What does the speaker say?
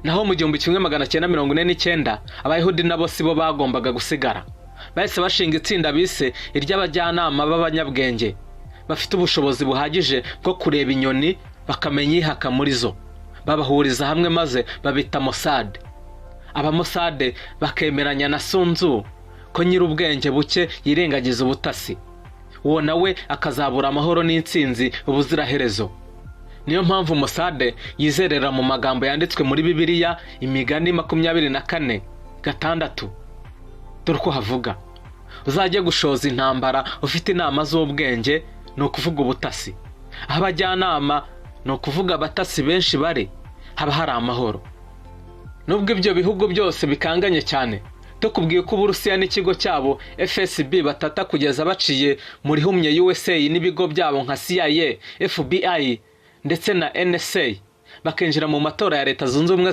Naho mu 1949, Abayahudi nabo si bo bagombaga gusigara. Bahise bashinga itsinda bise iry'abajyanama b'abanyabwenge bafite ubushobozi buhagije bwo kureba inyoni bakamenya ihaka muri zo. Babahuriza hamwe maze babita Mossad. Abamosade bakemeranya na Sun Tzu ko nyir'ubwenge buke yirengagiza ubutasi, uwo nawe akazabura amahoro n'intsinzi ubuziraherezo. Niyo mpamvu Mossad yizerera mu magambo yanditswe muri Bibiliya, Imigani 24:6. Dore uko havuga: "Uzajye gushoza intambara ufite inama z'ubwenge", ni ukuvuga ubutasi. "Aho abajyanama", ni ukuvuga abatasi benshi bari, haba hari amahoro. Nubwo ibyo bihugu byose bikanganye cyane, tukubwiye ko Uburusiya n'ikigo cyabo FSB batata kugeza baciye muri humye USA n'ibigo byabo nka CIA, FBI ndetse na NSA, bakinjira mu matora ya Leta Zunze Ubumwe.